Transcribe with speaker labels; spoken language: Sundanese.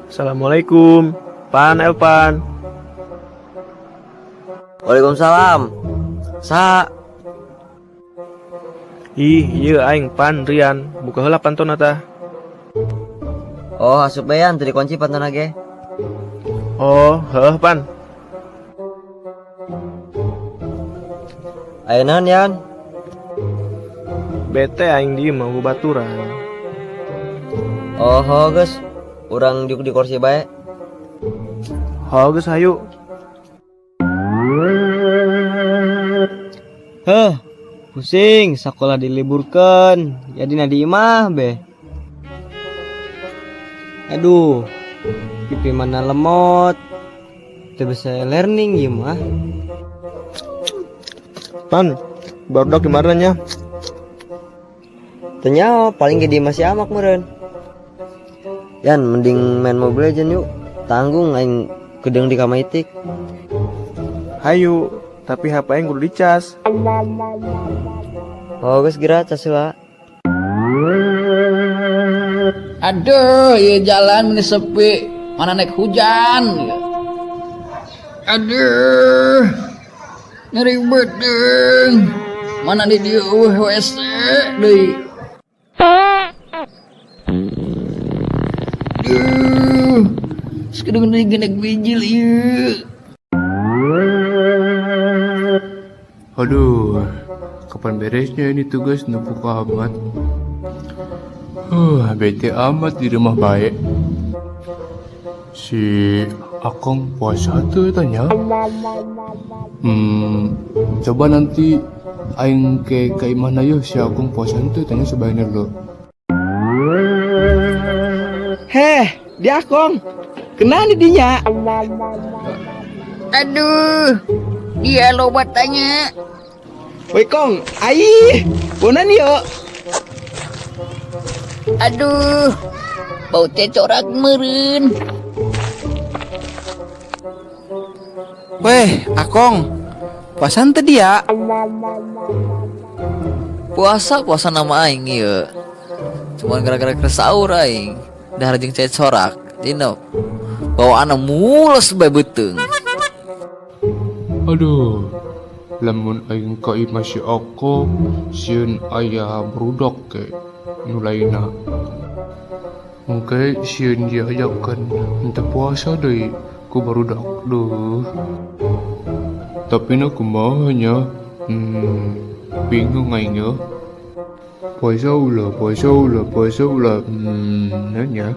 Speaker 1: Assalamualaikum. Pan Elpan.
Speaker 2: Waalaikumsalam. Sa.
Speaker 1: Ih, ieu aing Pan Rian. Buka heula pantona tah.
Speaker 2: Oh, asup bae teu dikunci pantona ge.
Speaker 1: Oh, heuh Pan.
Speaker 2: Aya naon Yan?
Speaker 1: Bete aing di imah baturan.
Speaker 2: Oh, ho geus. Urang diuk di kursi bae.
Speaker 1: Ho geus hayu.
Speaker 3: Heh, pusing sekolah diliburkan. Jadi na di imah be. Aduh, pipi mana lemot. Teu bisa learning ieu mah.
Speaker 1: Pan, barudak di mana nya?
Speaker 2: Teu nyaho, paling ge di imah si Amak meureun. Yan, mending main Mobile Legends yuk. Tanggung aing kedeung di kamaitik.
Speaker 1: Hayu, tapi HP aing kudu dicas.
Speaker 2: Oh, geus geura cas heula.
Speaker 4: Aduh, ieu jalan meni sepi, mana naik hujan. Aduh, nyeri beuteung. Mana di dieu eueuh WC deui. Duh, sekedung deui genek bijil ieu.
Speaker 5: Aduh, kapan beresnya ini tugas numpuk amat. Bete amat di rumah baik. Si Akong puasa tuh tanya. Coba nanti aing ke imahna yeuh si Akong puasa tuh tanya sebenarnya lo.
Speaker 3: Heh, dia Akong. Kena di dinya.
Speaker 4: Aduh, dia loba tanya.
Speaker 3: Woi Kong, ai, bonan yuk.
Speaker 4: Aduh, bau cecorak meureun.
Speaker 3: Weh, Akong, puasa teu dia?
Speaker 6: Puasa puasa nama aing ieu. Cuman gara-gara keur sahur aing. Dahar jeung cecorak. Dina bawaanna mules bae beuteung.
Speaker 5: Aduh, lamun aing ka imah si Akong sieun aya barudak ke nu lainna. Engke sieun diajakeun henteu puasa deui ku barudak duh. Tapi na kumaha nya? Bingung aing yeuh. Puasa ulah, puasa ulah, puasa ulah. Nanya.